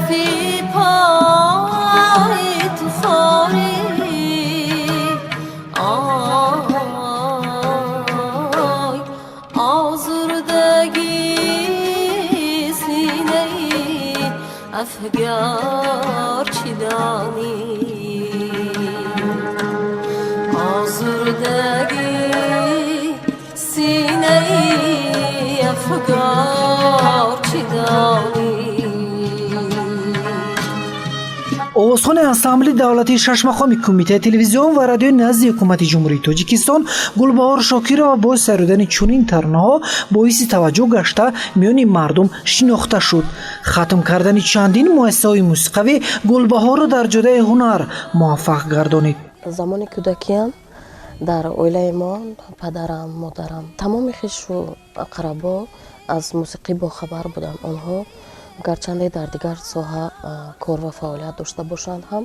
کفی پای تو خاری آی آزردگی سینه افگار چی دانی آزردگی سینه افگار چی دانی. Овозхони ансамбли давлатии шашмақоми Кумитаи телевизион ва радиои назди Ҳукумати Ҷумҳурии Тоҷикистон Гулбаҳор Шокирова бо сарудани чунин таронаҳо боиси таваҷҷӯҳ гашта, миёни мардум шинохта шуд. Хатм кардани чандин муассисаҳои мусиқавӣ Гулбаҳорро дар ҷодаи ҳунар муваффақ гардонид. Замони кӯдакиам дар оилаи мо падарам, модарам, тамоми хешу ақрабо аз мусиқӣ бохабар буданд. Онҳо гарчанде дар дигар соҳа кор ва фаъолият дошта бошанд ҳам,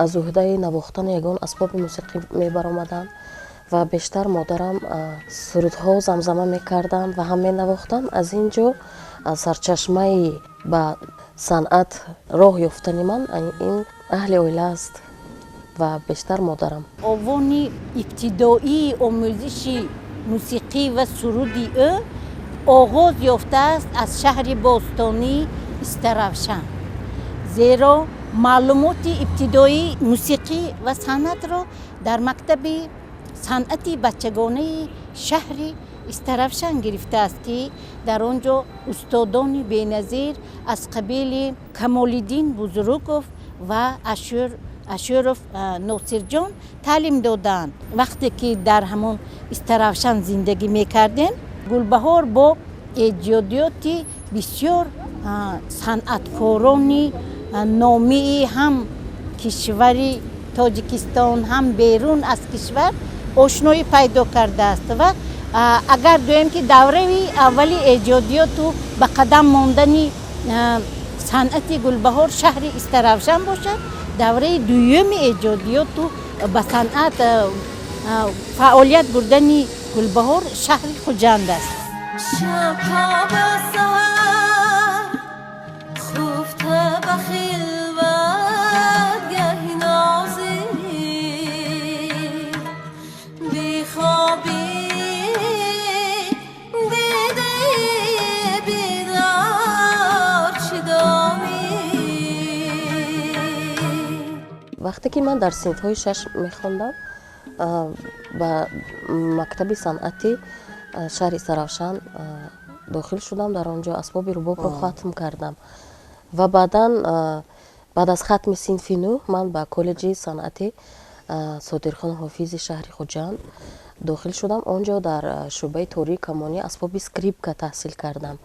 аз уҳдаи навохтани ягон асбоби мусиқӣ мебаромаданд ва бештар модарам сурудҳо замзама мекарданд ва ҳам менавохтанд. Аз ин ҷо сарчашмаи ба санъат роҳ ёфтани ман ин аҳли оила аст ва бештар модарам. Овони ибтидоии омӯзиши мусиқӣ ва суруди ӯ оғоз ёфтааст аз шаҳри бостонӣ Истаравшан, зеро маълумоти ибтидоии мусиқӣ ва санъатро дар мактаби санъати бачагонаи шаҳри Истаравшан гирифтааст, ки дар он ҷо устодони беназир аз қабили Камолиддин Бузуруков ва Ашуров Носирҷон таълим доданд. Вақте ки дар ҳамон Истаравшан зиндагӣ мекардем, Гулбаҳор бо эҷодиёти бисёр санъаткорони номии ҳам кишвари Тоҷикистон, ҳам берун аз кишвар ошноӣ пайдо кардааст. Ва агар гӯем, ки давраи аввали эҷодиёту ба қадам мондани санъати Гулбаҳор шаҳри Истаравшан бошад, давраи дуюми эҷодиёту ба санъат фаъолият бурдани Гулбаҳор шаҳри Хуҷанд аст. شب تا به سحر خفته به خلوت گه نازی بیخوابی دیده بیدار چی دانی. Вақте ки ман дар синфҳои шаш мехондам, ба мактаби санъати шаҳри Истаравшан дохил шудам. Дар он ҷо асбоби рубобро хатм кардам ва баъдан, баъд аз хатми синфи нӯҳ, ман ба коллеҷи санъати Содирхон Ҳофизи шаҳри Хуҷанд дохил шудам. Он ҷо дар шӯъбаи тории камонӣ асбоби скрипка таҳсил кардам.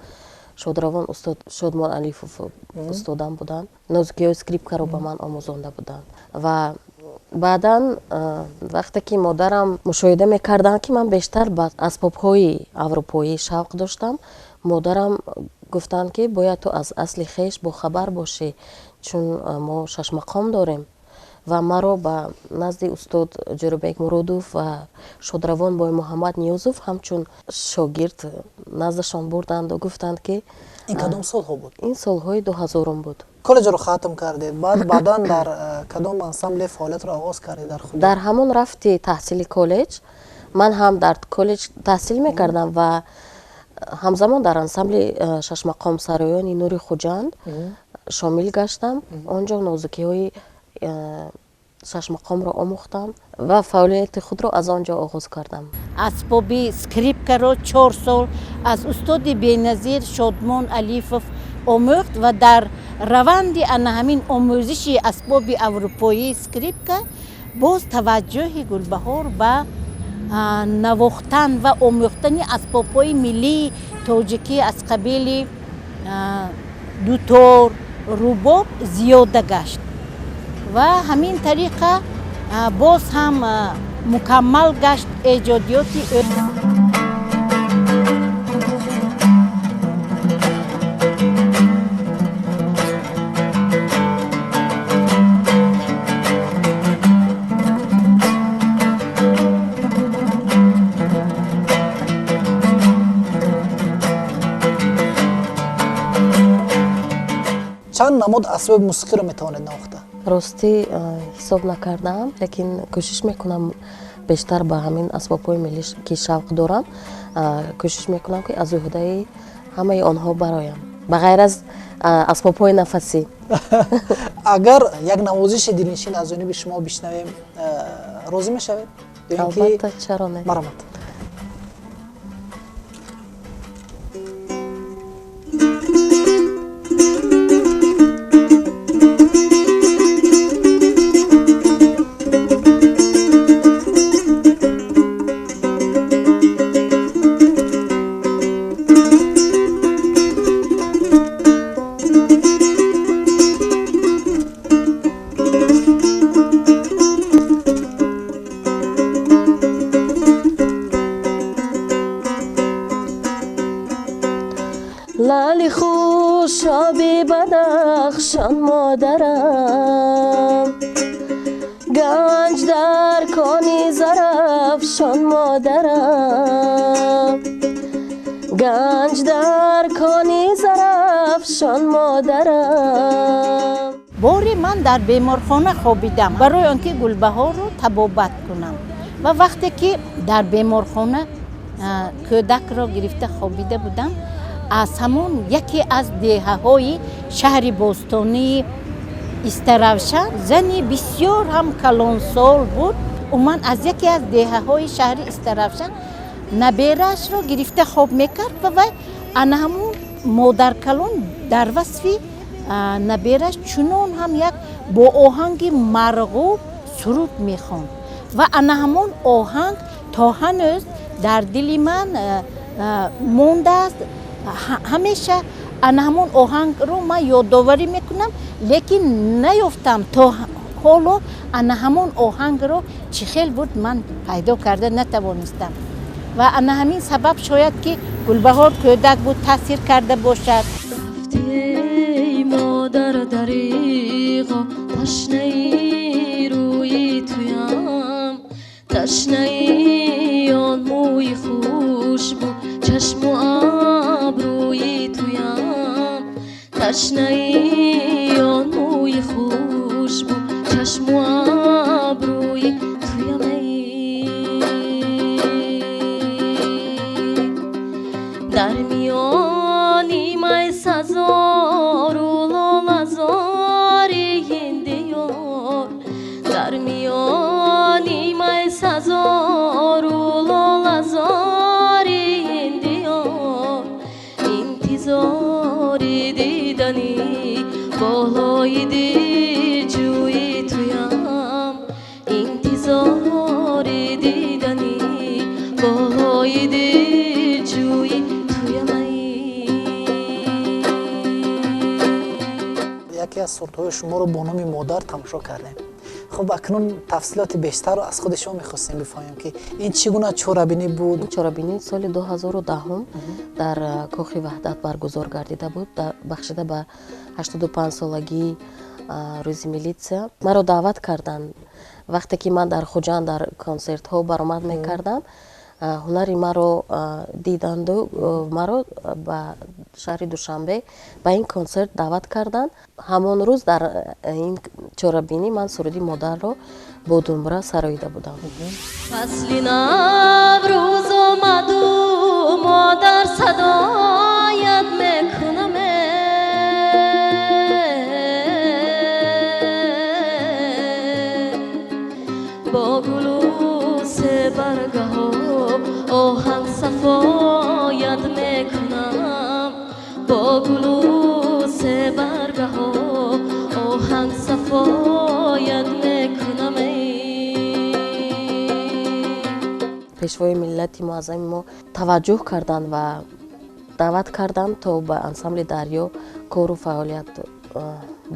Шодравон устод Шодмон Алифов устодам буданд, нозукиҳои скрипкаро ба ман омӯзонда буданд. Ва баъдан, вақте ки модарам мушоҳида мекарданд, ки ман бештар ба асбобҳои аврупоӣ шавқ доштам, модарам гуфтанд, ки бояд ту аз асли хеш бохабар бошӣ, чун мо шашмақом дорем, ва маро ба назди устод Ҷӯрабек Муродов ва шодравон Боймуҳаммад Ниёзов ҳамчун шогирд наздашон бурданду гуфтанд, ки Ин кадом солҳо буд? Ин солҳои 2000-ум буд. Коллеҷро хатм кардед, баъд баъдан дар кадом ансамбле фаъолиятро оғоз кардед дар худ? Дар ҳамон рафти таҳсили коллеҷ ман ҳам дар коллеҷ таҳсил мекардам ва ҳамзамон дар ансамбли шашмақом сароёни Нури Хуҷанд шомил гаштам. Он ҷо нозукиҳои шашмақомро омӯхтам ва фаъолияти худро аз он ҷо оғоз кардам. Асбоби скрипкаро 4 сол аз устоди беназир Шодмон Алифов омӯхт ва дар раванди ана ҳамин омӯзиши асбоби аврупоии скрипка боз таваҷҷӯҳи Гулбаҳор ба навохтан ва омӯхтани асбобҳои миллии тоҷикӣ аз қабили дутор, рубоб зиёда гашт ва ҳамин тариқа боз ҳам мукаммал гашт эҷодиёти ӯ. Намуд асбоби мусиқиро метавонед навохта? Ростӣ, ҳисоб накардаам, лекин кӯшиш мекунам бештар ба ҳамин асбобҳои миллӣ, ки шавқ дорам, кӯшиш мекунам, ки аз уҳдаи ҳамаи онҳо бароям, ба ғайр аз асбобҳои нафасӣ. Агар як навозиши дилнишин аз ҷониби шумо бишнавем, розӣ мешавед? Албатта, чаро не. Марҳамат. Лали хушоби Бадахшон, модарам, ганҷ дар кони Зарафшон, модарам, ганҷ дар кони Зарафшон, модарам. Боре ман дар беморхона хобидам барои он ки Гулбаҳорро табобат кунам, ва вақте ки дар беморхона кӯдакро гирифта хобида будам, аз ҳамон яке аз деҳаҳои шаҳри бостонии Истаравшан зани бисёр ҳам калонсол буд. Умуман, аз яке аз деҳаҳои шаҳри Истаравшан набераашро гирифта хоб мекард ва вай ана ҳамун модаркалон дар васфи набераш чунон ҳам як бо оҳанги марғуб суруд мехонд ва ана ҳамон оҳанг то ҳанӯз дар дили ман мондааст. Ҳамеша ана ҳамон оҳангро ман ёдоварӣ мекунам, лекин наёфтам то ҳоло. Ана ҳамон оҳангро чӣ хел буд, ман пайдо карда натавонистам ва ана ҳамин сабаб шояд, ки Гулбаҳор кӯдак буд, таъсир карда бошад. Рафтей, модар, дариғо, ташнаи рӯи туям, ташнаи он мӯи хушбу, чашму абрӯи туям, ташнаи он мӯи хушбу, чашму абрӯи туям. Дар миёни майсазору лолазори ин диёр, дар миёни майсазору лолазори ин диёр, интизори дидани болои дилҷӯи туям, интизори дидани болои дилҷӯи туям. Яке аз сурудҳои шуморо бо номи «Модар» тамошо кардем. Хуб, акнун тафсилоти бештарро аз худи шумо мехостем бифаҳмем, ки ин чӣ гуна чорабинӣ буд? Ин чорабинӣ соли 2010 дар Кохи Ваҳдат баргузор гардида буд, бахшида ба 85 солагии рӯзи милитсия. Маро даъват карданд. Вақте ки ман дар Хуҷанд дар консертҳо баромад мекардам, ҳунари маро диданду маро ба шаҳри Душанбе ба ин консерт даъват карданд. Ҳамон рӯз дар ин чорабинӣ ман суруди «Модарро» бо думбура сароида будам. Фасли Наврӯз омаду, модар, садоят мекунаме, бо гулу себаргаҳо оҳанг сафоят мекунам, бо гулу себаргаҳо оҳанг сафоят мекунам. Пешвои миллати муаззами мо таваҷҷӯҳ карданд ва даъват карданд, то ба ансамбли «Дарё» кору фаъолият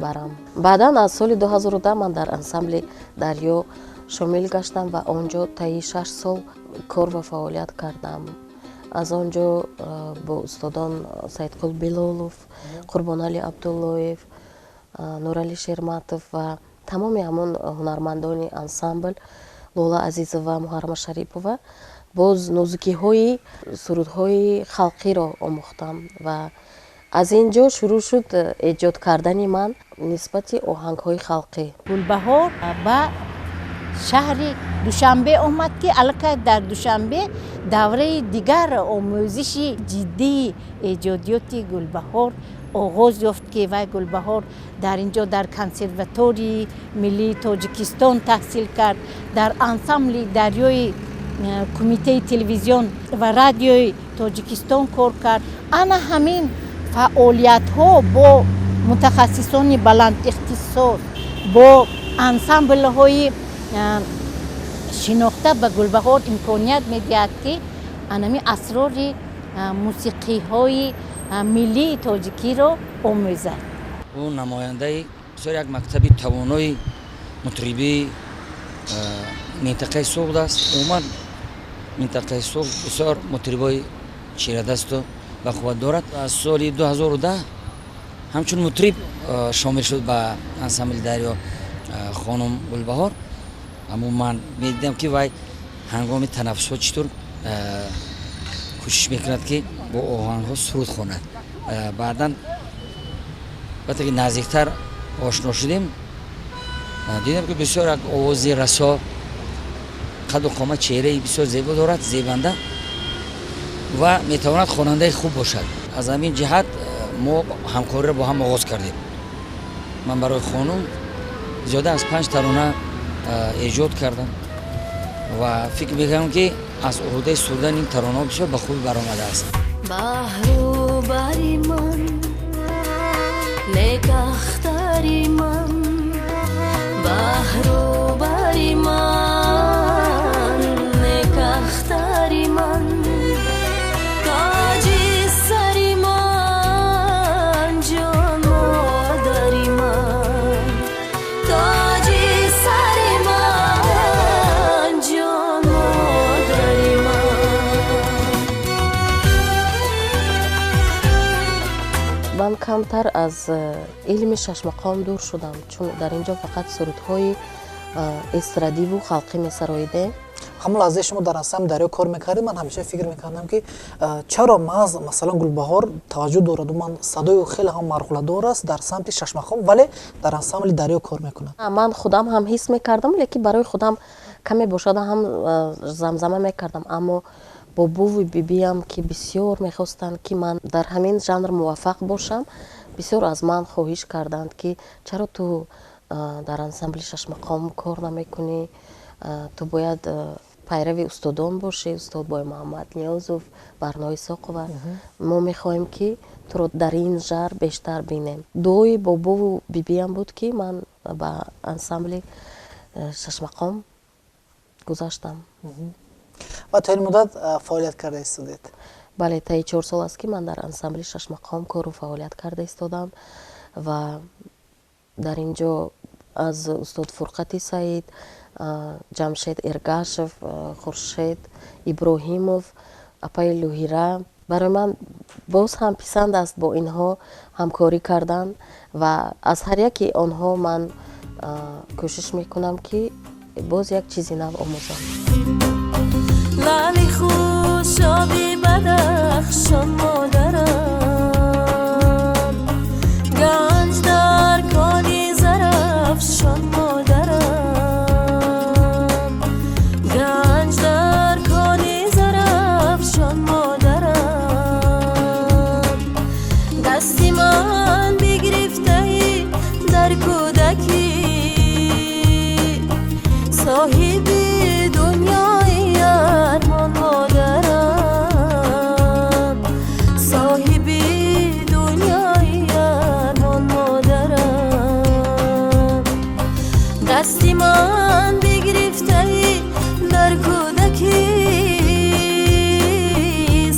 барам. Баъдан аз соли 2010 ман дар ансамбли «Дарё» шомил гаштам ва он ҷо таи 6 сол кор ва фаъолият кардам. Аз он ҷо бо устодон Саидқул Билолов, Қурбонали Абдуллоев, Нурали Шерматов ва тамоми ҳамон ҳунармандони ансамбл, Лола Азизова, Муҳаррама Шарипова, боз нозукиҳои сурудҳои халқиро омӯхтам ва Аз ин ҷо шурӯъ шуд эҷод кардани ман нисбати оҳангҳои халқӣ. Гулбаҳор ба шаҳри Душанбе омад, ки аллакай дар Душанбе давраи дигар омӯзиши ҷиддии эҷодиёти Гулбаҳор оғоз ёфт, ки вай Гулбаҳор дар ин ҷо дар консерватории миллии Тоҷикистон таҳсил кард, дар ансамбли Дарёи Кумитаи телевизион ва радиои Тоҷикистон кор кард. Ана ҳамин фаъолиятҳо бо мутахассисони баландихтисос, бо ансамблҳои шинохта ба Гулбаҳор имконият медиҳад, ки анами асрори мусиқиҳои миллии тоҷикиро омӯзад. Ӯ намояндаи бисёр як мактаби тавонои мутрибии минтақаи Суғд аст. Умуман, минтақаи Суғд бисёр мутрибои чирадасту бақувват дорад. Аз соли 2010 ҳамчун мутриб шомил шуд ба ансамбли Дарё хонум Гулбаҳор. Аммо ман медидам, ки вай ҳангоми танаффусҳо чӣ тур кӯшиш мекунад, ки бо оҳангҳо суруд хонад. Баъдан, вақте ки наздиктар ошно шудем, дидам, ки бисёр як овози расо, қаду қомат, чеҳраи бисёр зебо дорад, зебанда ва метавонад хонандаи хуб бошад. Аз ҳамин ҷиҳат мо ҳамкориро бо ҳам оғоз кардем. Ман барои хонум зиёда аз панҷ тарона эҷод кардам ва фикр мекардам, ки аз уҳдаи сурудани ин таронаҳо бисёр ба хубӣ баромадааст. Баҳру бари ман, некахтари ман, баҳру бари ман, некахтари ман, тоҷи сари ман, ҷон модари ман, тоҷи сари ман, ҷон модари ман. Ман камтар аз илми шашмақом дур шудам, чун дар ин ҷо фақат сурудҳои эстрадиву халқӣ месароидем. Ҳамон лаҳзаи шумо дар ансамбли Дарё кор мекардед, ман ҳамеша фикр мекардам, ки чаро маҳз, масалан, Гулбаҳор таваҷҷӯҳ дораду ман садои ӯ хеле ҳам марғуладор аст дар самти шашмақом, вале дар ансамбли Дарё кор мекунад. Ман худам ҳам ҳис мекардам, лекин барои худам каме бошада ҳам замзама мекардам. Аммо бобову бибиям, ки бисёр мехостанд, ки ман дар ҳамин жанр муваффақ бошам, бисёр аз ман хоҳиш карданд, ки чаро ту дар ансамбли шашмақом кор намекунӣ, ту бояд пайрави устодон бошӣ, устод Боймуҳаммад Ниёзов, Барно Исоқова, мо мехоҳем, ки туро дар ин жанр бештар бинем. Дуои бобову бибиям буд, ки ман ба ансамбли шашмақом гузаштам. Ва то ин муддат фаъолият карда истодед? Бале, таи 4 сол аст, ки ман дар ансамбли шашмақом кору фаъолият карда истодам ва дар ин ҷо аз устод Фурқати Саид, Ҷамшед Эргашев, Хуршед Иброҳимов, апаи Луҳира, барои ман боз ҳам писанд аст бо инҳо ҳамкорӣ кардан ва аз ҳар яки онҳо ман кӯшиш мекунам, ки боз як чизи нав омӯзам. Лаъли хушоби Бадахшон, модарам, ганҷ дар кони Зарафшон, модарам, ганҷ дар кони Зарафшон, модарам, дасти ман бигирифтаи дар кӯдакӣ, соҳиби дунёи армон, модарам, соҳиби дунёи армон, модарам, дасти ман бигирифтаи дар кӯдакӣ,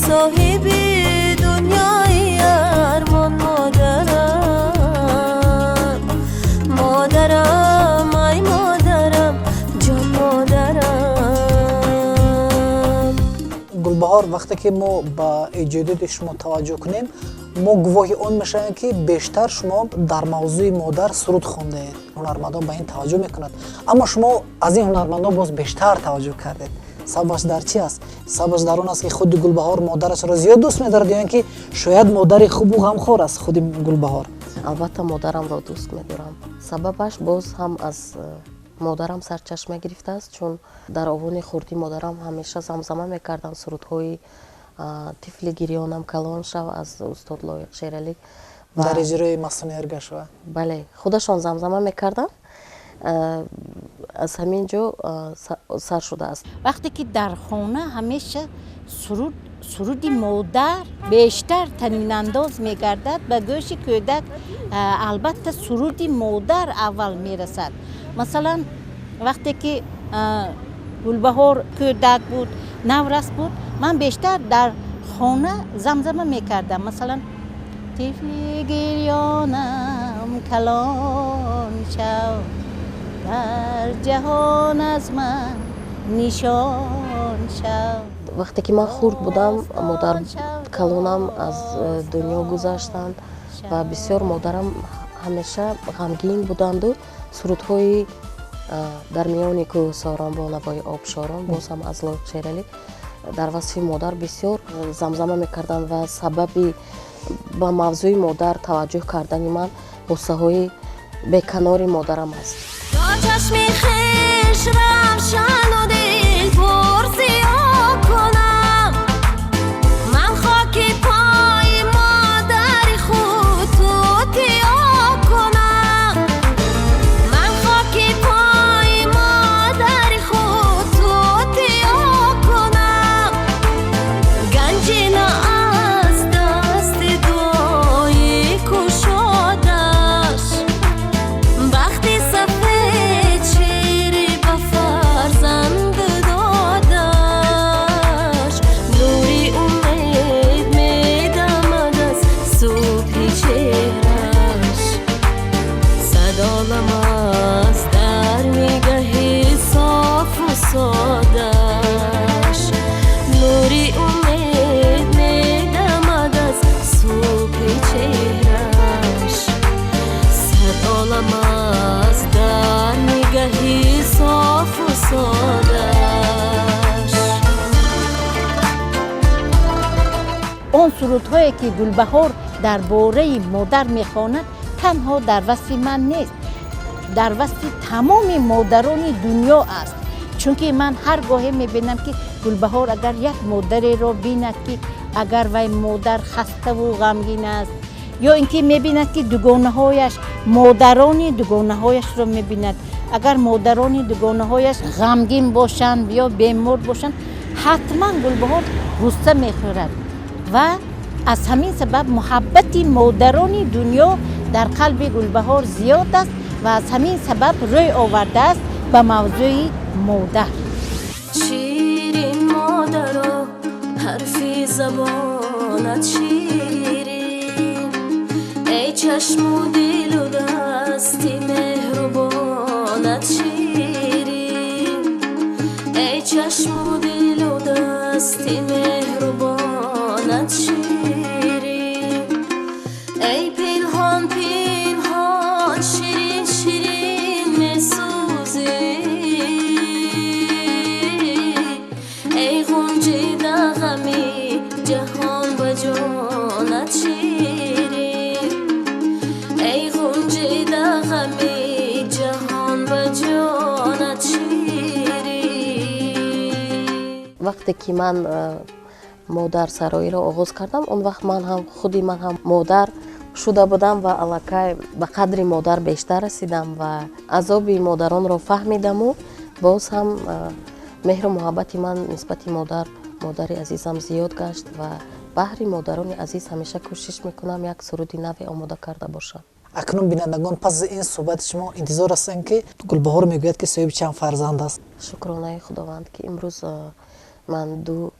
соҳиби дунёи армон, модарам, модарам, ай модарам, ҷон модарам. Гулбаҳор, вақте ки мо ба эҷодиёти шумо таваҷҷӯҳ кунем, мо гувоҳи он мешавем, ки бештар шумо дар мавзӯи модар суруд хондаед. Ҳунармандон ба ин таваҷҷӯҳ мекунанд, аммо шумо аз ин ҳунармандон боз бештар таваҷҷӯҳ кардед. Сабабаш дар чӣ аст? Сабабаш дар он аст, ки худи Гулбаҳор модарашро зиёд дӯст медорад ё ин ки шояд модари хубу ғамхор аст худи Гулбаҳор? Албатта, модарамро дӯст медорам. Сабабаш боз ҳам аз модарам сарчашма гирифтааст, чун дар овони хурдӣ модарам ҳамеша замзама мекарданд сурудҳои «Тифли гирёнам калон шав» аз устод Лоиқ Шералӣ. Дар иҷрои Мастона Эргашова. Бале, худашон замзама мекарданд. Аз ҳамин ҷо сар шудааст. Вақте ки дар хона ҳамеша суруд, суруди модар бештар танинандоз мегардад, ба гӯши кӯдак албатта суруди модар аввал мерасад. Масалан, вақте ки Гулбаҳор кӯдак буд, наврас буд, ман бештар дар хона замзама мекардам, масалан: «Тифли гирёнам калон шав, дар ҷаҳон аз ман нишон шав». Вақте ки ман хурд будам, модар калонам аз дунё гузаштанд ва бисёр модарам ҳамеша ғамгин буданду сурудҳои «Дар миёни кӯҳсорон бо навои обшорон», боз ҳам аз Лоиқ Шералӣ, дар васфи модар бисёр замзама мекарданд ва сабаби ба мавзӯи модар таваҷҷӯҳ кардани ман ғуссаҳои беканори модарам аст. Чашми хеш равшану дил пурзиё кунам, ман хоки пои модари худ тутиё кунам, ман хоки пои модари худ тутиё кунам, ганҷина аз дасти дуои кушодаш, бахти сафед шири ба фарзанд додаш, нури умед медамад аз субҳи чеҳраш, сад олам аст дар нигаҳи софу содаш, нури умед медамад аз субҳи чеҳраш, сад олам аст дар нигаҳи софу содаш. Он сурудҳое ки Гулбаҳор дар бораи модар мехонад, танҳо дар васфи ман нест, дар васфи тамоми модарони дунё аст. Чунки ман ҳар гоҳе мебинам, ки Гулбаҳор агар як модареро бинад, ки агар вай модар хаставу ғамгин аст, ё ин ки мебинад, ки дугонаҳояш, модарони дугонаҳояшро мебинад, агар модарони дугонаҳояш ғамгин бошанд ё бемор бошанд, ҳатман Гулбаҳор ғусса мехӯрад ва аз ҳамин сабаб муҳаббати модарони дунё дар қалби Гулбаҳор зиёд аст ва аз ҳамин сабаб рӯй овардааст ба мавзӯи модар. Ширин модаро, ҳарфи забонат ширин, эй чашму дилу дасти меҳрубонат ширин, эй чашму дилу дасти меҳрубонат ширин, эй пинҳон пинҳон ширин ширин месӯзӣ, эй ғунҷида ғами ҷаҳон ба ҷонат ширин, эй ғунҷида ғами ҷаҳон ба ҷонат ширин. Вақте ки ман модарсароиро оғоз кардам, он вақт ман ҳам, худи ман ҳам модар шуда будам ва аллакай ба қадри модар бештар расидам ва азоби модаронро фаҳмидаму боз ҳам меҳру муҳаббати ман нисбати модар, модари азизам зиёд гашт ва баҳри модарони азиз ҳамеша кӯшиш мекунам як суруди наве омода карда бошам. Акнун бинандагон пас аз ин суҳбати шумо интизор ҳастанд, ки Гулбаҳор мегӯяд, ки соҳиби чанд фарзанд аст. Шукронаи Худованд, ки имрӯз ман ду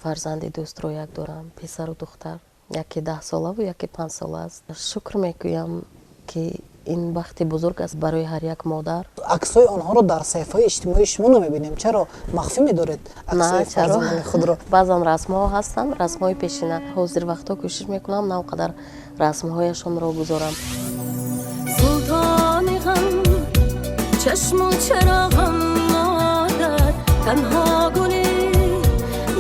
фарзанди дӯстрояк дорам, писару духтар, яке 10-солаву яке 5-сола аст. Шукр мегӯям, ки ин бахти бузург аст барои ҳар як модар. Аксҳои онҳоро дар саҳифаҳои иҷтимоии шумо намебинем. Чаро махфӣ медоред аксҳои На, чаро? фарзандони худро? Баъзан расмҳо ҳастанд, расмҳои пешина. Ҳозир вақтҳо кӯшиш мекунам на он қадар расмҳояшонро гузорам. Султони ғам, чашму чароғам модар. Танҳо гули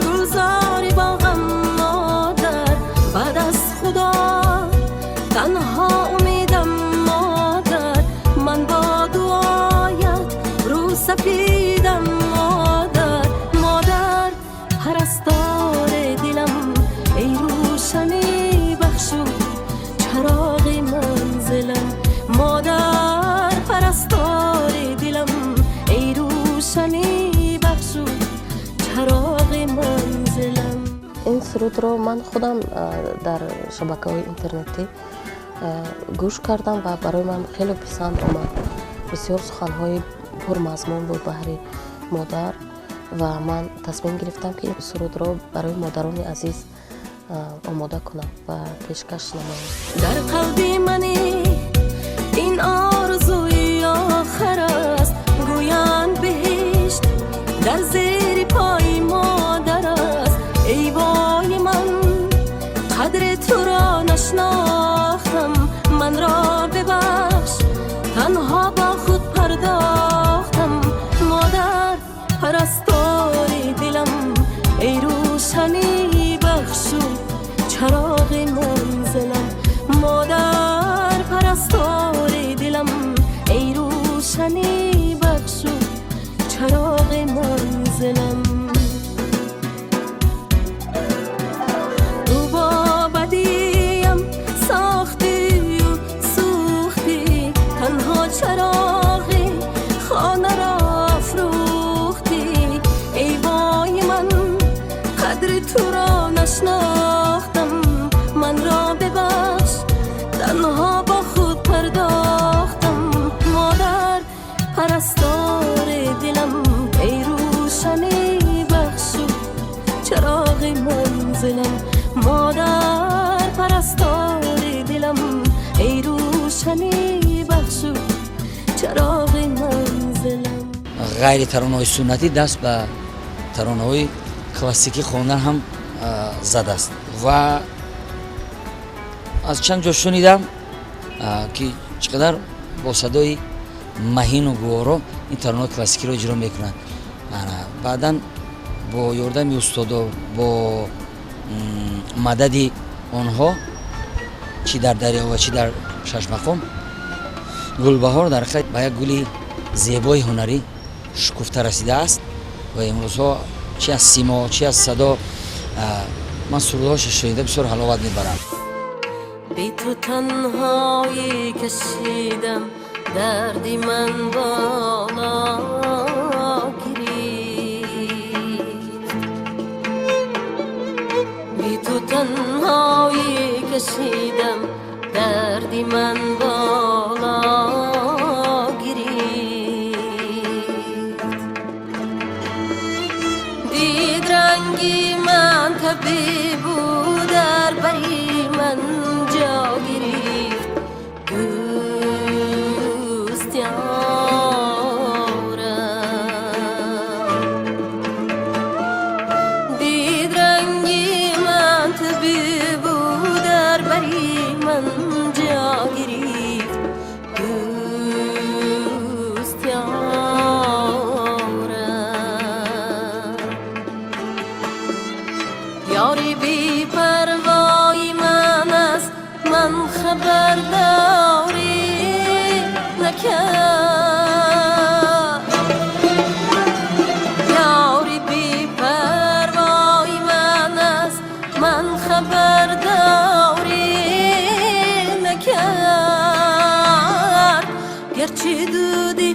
гулзори боғам, модар, баъд аз Худо танҳо умедам, модар. Ман бо дуоят рӯ сафидам, модар. Модар, парастори дилам, эй рӯшанӣ бахшу чароғи манзилам. Модар, парастори дилам, эй рӯшанӣ бахшу чароғи манзилам. Ин сурудро ман худам дар шабакаҳои интернетӣ гӯш кардам ва барои ман хеле писанд омад. Бисёр суханҳои пурмазмун буд баҳри модар ва ман тасмим гирифтам, ки ин сурудро барои модарони азиз омода кунам ва пешкаш намоям. Дар қалби мани ин орзуи охир аст. Гӯянд, биҳишт дар зери пои модар аст. Эй вой ман, қадри туро нашнохтам, манро бибахш, танҳо бо худ пардохтам. Модар, парастори дилам, эй рӯшанӣ бахшу чароғи манзилам. Модар, парастори дилам, эй рӯшанӣ бахшу чароғи манзилам. Ту бо бадиям сохтию сӯхтӣ, танҳо чароғи хонаро афрӯхтӣ. Эй вой ман, қадри туро нашнохтам, манро бибахш, танҳо бо худ пардохтам. Модар, парастори дилам, эй рӯшанӣ бахшу чароғи манзилам. Модар, парастори дилам, эй рӯшанӣ бахшу чароғи манзилам. Ғайри таронаҳои суннатӣ даст ба таронаҳои классикӣ хондан ҳам задааст ва аз чанд ҷо шунидам, ки чӣ қадар бо садои маҳину гуворо ин таронаҳои классикиро иҷро мекунанд. Баъдан бо ёрдами устодо, бо мадади онҳо, чӣ дар дарё ва чӣ дар шашмақом, Гулбаҳор дар ҳақиқат ба як гули зебои ҳунарӣ шукуфта расидааст ва имрӯзҳо чи аз симо, чи аз садо ман сурудҳоша шунида бисёр ҳаловат мебарам. Бе ту танҳоӣ кашидам, дарди ман боло гирифт. Бе ту танҳоӣ кашидам, дарди ман боло гирифт. Дид ранги ман табибу дар бари ман ҷо гирифт. Дӯст ёрам, дид ранги ман табибу дар бари ман ҷо гирифт. Дӯст ёрам, ёри бепарвои ман аст ман хабардорӣ накард. Ёри бепарвои ман аст ман хабардорӣ накард. Гарчи дуди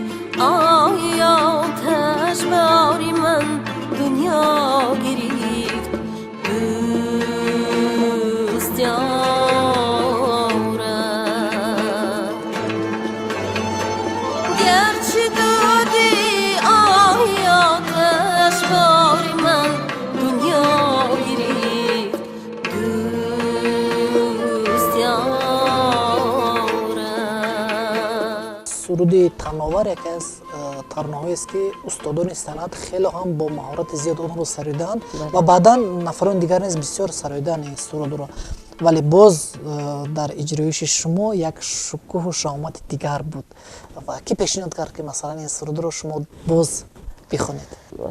ои оташ бори ман дунё гирифт. Дӯст ёрам, гарчи дуди ои оташ бори ман дунё гирифт. Дӯст ёрам. Суруди Тановар яке аз таронаҳоест, ки устодони санъат хеле ҳам бо маҳорати зиёд онро сароидаанд ва баъдан нафарони дигар низ бисёр сароидаанд ин сурудро, вале боз дар иҷроиши шумо як шукӯҳу шаҳомати дигар буд. Ва кӣ пешниҳод кард, ки масалан ин сурудро шумо боз Бихонед.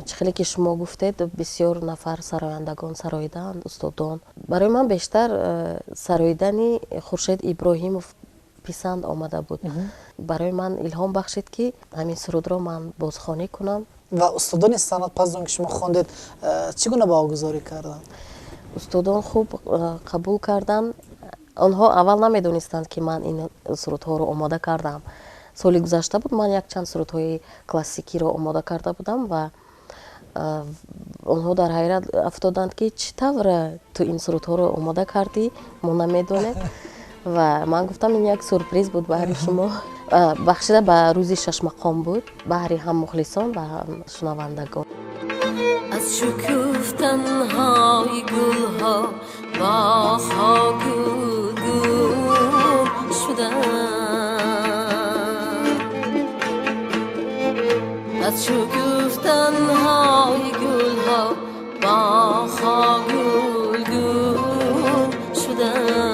Чӣ хеле ки шумо гуфтед, бисёр нафар сарояндагон сароидаанд, устодон. Барои ман бештар сароидани Хуршед Иброҳимов писанд омада буд. Барои ман илҳом бахшид, ки ҳамин сурудро ман бозхонӣ кунам. Ва устодони санъат пас аз он ки шумо хондед, чӣ гуна баҳогузорӣ карданд? Устодон хуб қабул карданд. Онҳо аввал намедонистанд, ки ман ин сурудҳоро омода кардам. Соли гузашта буд, ман якчанд сурудҳои классикиро омода карда будам ва онҳо дар ҳайрат афтоданд, ки чӣ тавр ту ин сурудҳоро омода кардӣ, мо намедонем. Ва ман гуфтам, ин як сюрприз буд баҳри шумо, бахшида ба рӯзи шашмақом буд, баҳри ҳам мухлисон ва ҳам шунавандагон. Аз шукуфтанҳои гулҳо боғҳо гулгун шуданд, аз шукуфтанҳои гулҳо боғҳо гулгун шуданд.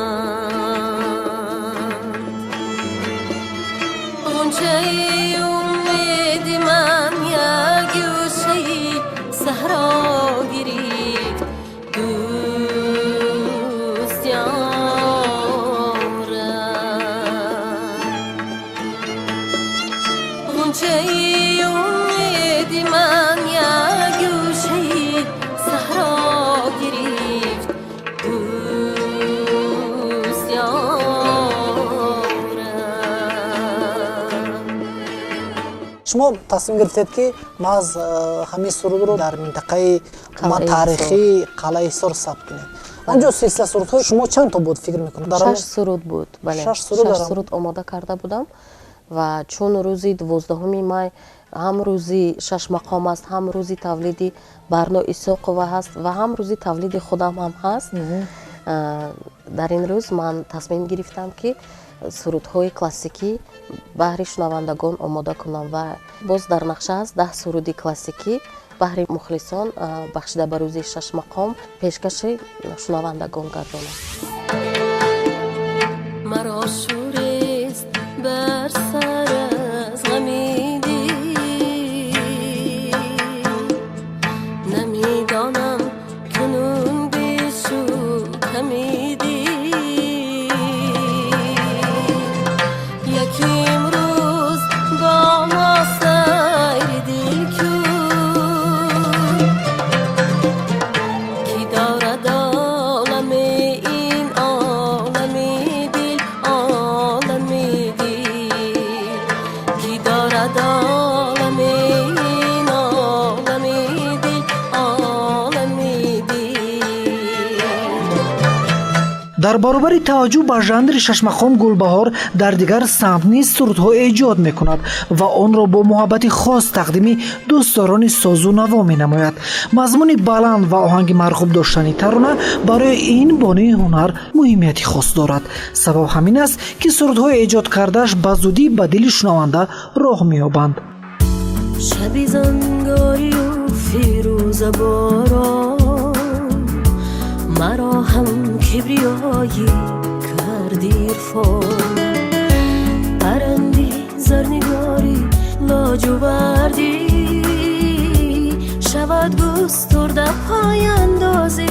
Ғунчаи умеди ман як гӯшаи саҳро гирифт, дӯст ёрам. Ғунчаи умеди ман як гӯшаи саҳро гирифт, дӯст ёрам. Шумо тасмим гирифтед, ки маҳз ҳамин сурудро дар минтақаи Қалъаи таърихии Қалъаи Ҳисор сабт кунед. Он ҷо силсила сурудҳои шумо чанд то буд, фикр мекунам? Дар 6 суруд буд, бале. 6 суруд. 6 суруд омода карда будам ва чун рӯзи 12-уми май ҳам рӯзи шашмақом аст, ҳам рӯзи тавлиди Барно Исоқова ҳаст ва ҳам рӯзи тавлиди худам ҳам ҳаст, дар ин рӯз ман тасмим гирифтам, ки сурудҳои классикӣ баҳри шунавандагон омода кунам. Ва боз дар нақша аст 10 суруди классикӣ баҳри мухлисон, бахшида ба рӯзи шашмақом, пешкаши шунавандагон гардонам. Маро шӯрест бар сар аз ғами дил, намедонам кунун бешу ками дил. Як имрӯз бо мо сайри дил кун, ки дорад олами ин олами дил, олами дил, ки дорад олами ин олами дил, олами дил. Дар баробари таваҷҷӯҳ ба жанри шашмақом, Гулбаҳор дар дигар самт низ сурудҳо эҷод мекунад ва онро бо муҳаббати хос тақдими дӯстдорони созу наво менамояд. Мазмуни баланд ва оҳанги марғуб доштани тарона барои ин бонуи ҳунар муҳимияти хос дорад. Сабаб ҳамин аст, ки сурудҳои эҷод кардааш ба зудӣ ба дили шунаванда роҳ меёбанд. Шаби зангорию фирӯзаборон маро ҳам кибриёӣ карди ирфон. Паранди зарнигори лоҷувардӣ шавад густурда пойандози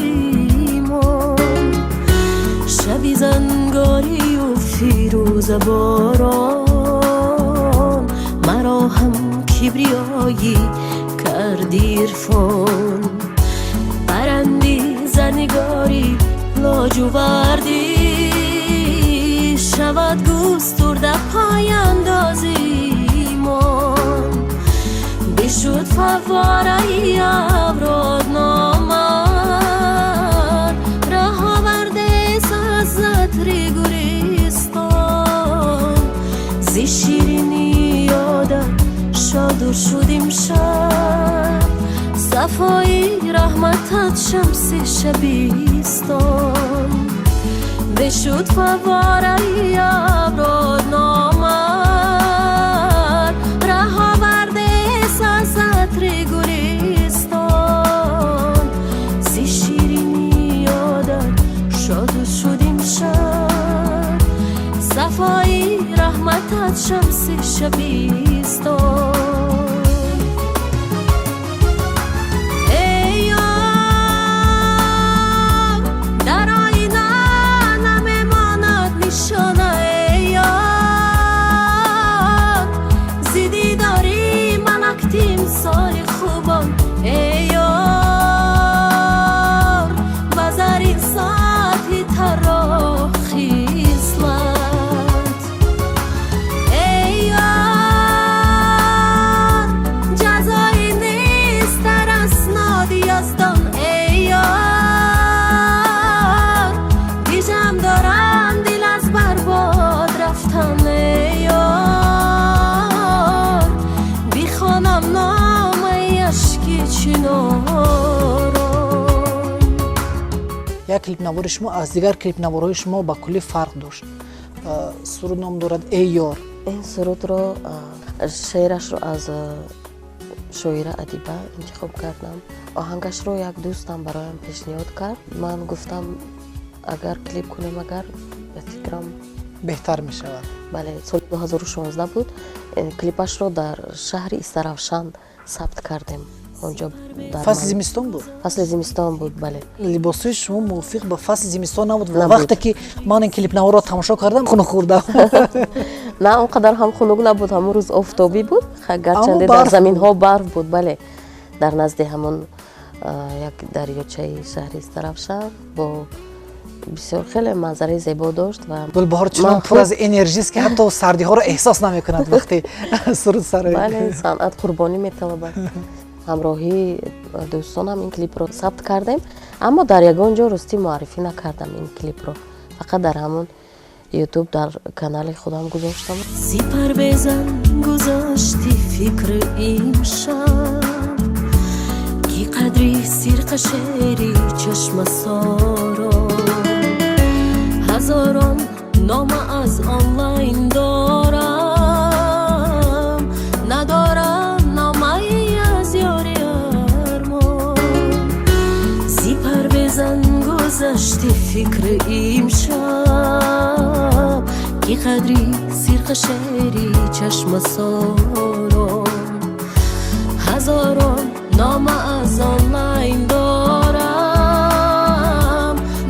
имон. Шаби зангорию фирӯзаборон маро ҳам кибриёӣ карди ирфон. Паранди зарнигори лоҷувардӣ шавад густурда пойандози имон. Бишуд фаввораи абродномад, раҳ овардес аз атри гулистон. Зи ширинӣ ёдат шоду шудим шаб, сафои раҳматат шамси шабистон. Бишуд фаввораи абродномад, раҳ овардес аз атри гулистон. Зи ширинӣ ёдат шоду шудим шаб, сафои раҳматат шамси шабистон. Як клипнавори шумо аз дигар клипнаворҳои шумо ба куллӣ фарқ дошт. Суруд ном дорад «Эй ёр». Ин сурудро, шеърашро аз шоира Адиба интихоб кардам, оҳангашро як дӯстам бароям пешниҳод кард. Ман гуфтам, агар клип кунем, агар ба фикрам беҳтар мешавад. Бале, соли 2016 буд. Клипашро дар шаҳри Истаравшан сабт кардем, онҷо. Фасли зимистон буд. Фасли зимистон буд, бале. Либосҳои шумо мувофиқ ба фасли зимистон набуд. Вақте ки ман ин клипнаворро тамошо кардам, хунук хӯрдам. На, он қадар ҳам хунук набуд, ҳамон рӯз офтобӣ буд, гарчанде дар заминҳо барф буд. Бале, дар назди ҳамон як дарёчаи шаҳри Истаравшан бо бисёр хеле манзараи зебо дошт. Ва Гулбаҳор чунон пур аз энержист, ки ҳатто сардиҳоро эҳсос намекунад вақте суруд сароид. Бале, санъат қурбонӣ металабад. Ҳамроҳии дӯстонам ин клипро сабт кардем, аммо дар ягон ҷо, ростӣ, муаррифӣ накардам ин клипро, фақат дар ҳамон Ютуб дар канали худам гузоштам. Сипар безан гузошти фикр имшаб, ки қадри сирқа шери чашмасоро. Ҳазорон нома аз онлайн дорам, надорам номае аз ёри армон. Сипар безан гузашти фикр имшаб, ки қадри сирқа шери чашмасорон. Ҳазорон нома аз онлайн дорам,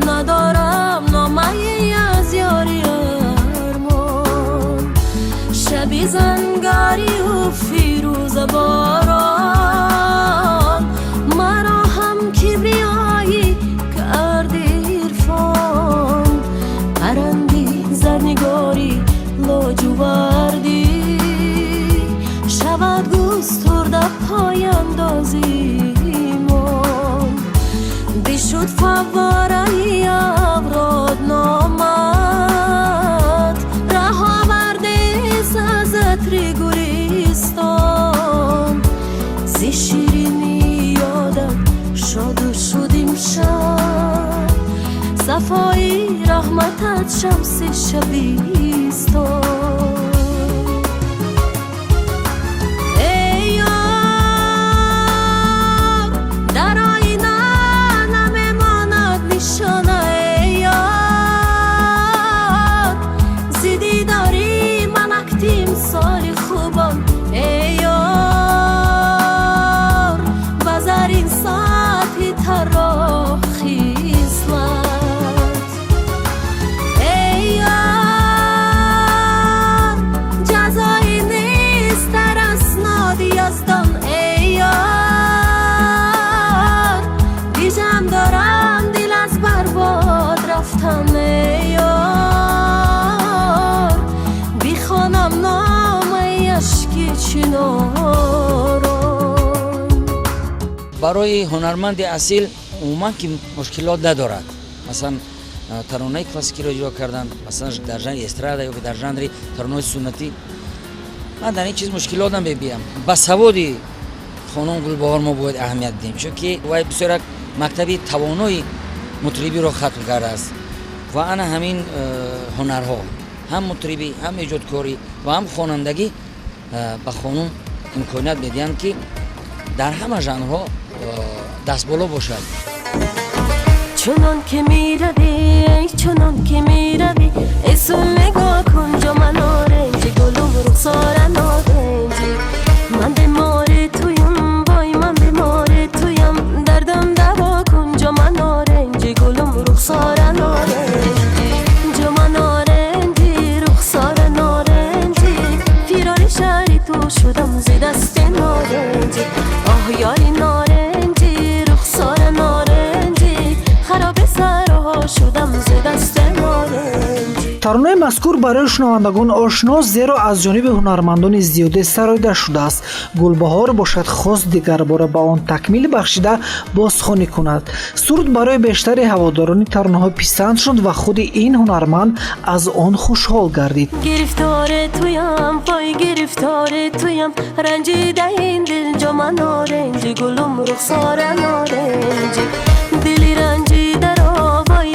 надорам номае аз ёри армон. Шаби зангарию фирӯзаборон маро ҳам кибриёӣ карди Ирфон. Паранди зарнигори лоҷувардӣ шавад густурда пояндозимон. Бишуд фаввораи авродномат, раҳовардес аз атри гулистон. Зи ширини ёдат шоду шуд имшаб, сафои раҳматат шамси шабистон. Эй ёр, дар оина намемонад нишона, эй ёр, зи дидори манак тимсоли хубон, эй ёр, ба зарин сатҳи тарроҳ хислат. Эй ёр, ҷазои нест дар асноди яздон, эй ёр, дижам дорам дил аз барбод рафтан, эй ёр, бихонам номаи ашки чинорон. Барои ҳунарманди асил умуман ки мушкилот надорад, масалан, таронаи классикиро иҷро кардан, масалан, дар жанри эстрада ё дар жанри таронаҳои суннатӣ, ман дар ин чиз мушкилот намебинам. Ба саводи хонум Гулбаҳор мо бояд аҳамият диҳем, чунки вай бисёр як мактаби тавонои мутрибиро хатм кардааст ва ана ҳамин ҳунарҳо, ҳам мутрибӣ, ҳам эҷодкорӣ ва ҳам хонандагӣ, ба хонум имконият медиҳанд, ки дар ҳама жанрҳо дастболо бошад. Чунон ки меравӣ, эй, чунон ки меравӣ, эй су нигоҳ кун ҷо ман оренҷи, гулум рухсора норенҷи. Ман бемори туям, вой, ман бемори туям, дардам даво кун ҷо ман оренҷи, гулум рухсора норенҷи. Ҷо ман оренҷи, рухсора норенҷи, фирори шаҳри ту шудам зи дасти норенҷи. Оҳ, ёри норенҷи, рухсора норенҷи, хароби сарҳо шудам зи дасти норенҷи. Таронаи мазкур барои шунавандагон ошност, зеро аз ҷониби ҳунармандони зиёде сароида шудааст. Гулбаҳор бошад, хост дигарбора ба он такмил бахшида, бозхонӣ кунад. Суруд барои бештари ҳаводорони таронаҳо писанд шуд ва худи ин ҳунарманд аз он хушҳол гардид. Гирифтори туям, вой, гирифтори туям, ранҷида ин дил ҷо ман оренҷи, гулум рухсора норенҷи. Дили ранҷидаро, вой.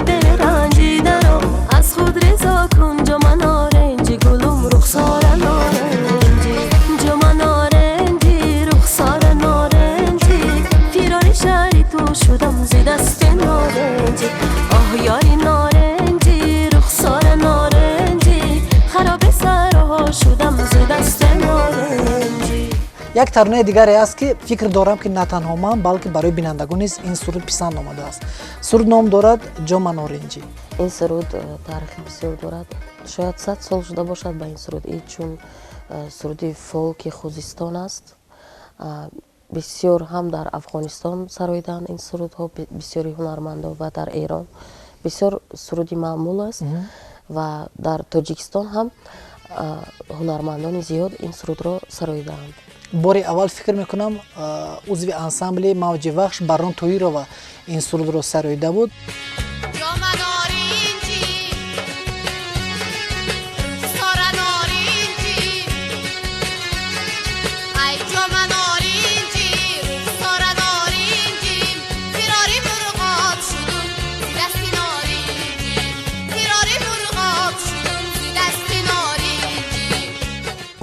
Як таронаи дигаре аст, ки фикр дорам, ки на танҳо ман, балки барои бинандагон низ ин суруд писанд омадааст. Суруд ном дорад «Ҷома норинҷӣ». Ин суруд таърихи бисёр дорад, шояд 100 сол шуда бошад ба ин суруд. И чун суруди фолки Хузистон аст, бисёр ҳам дар Афғонистон сароидаанд ин сурудҳо бисёри ҳунармандон ва дар Эрон бисёр суруди маъмул аст ва дар Тоҷикистон ҳам ҳунармандони зиёд ин сурудро сароидаанд. Бори аввал, фикр мекунам, узви ансамбли «Мавҷи Вахш» Баррон Тоирова ин сурудро сароида буд. Ҷома норинҷӣ, рухсора норинҷӣ, ай ҷома норинҷӣ, рухсора норинҷӣ, фирори мурғоб шудум зи дасти норинҷӣ, фирори мурғоб шудум зи дасти норинҷӣ.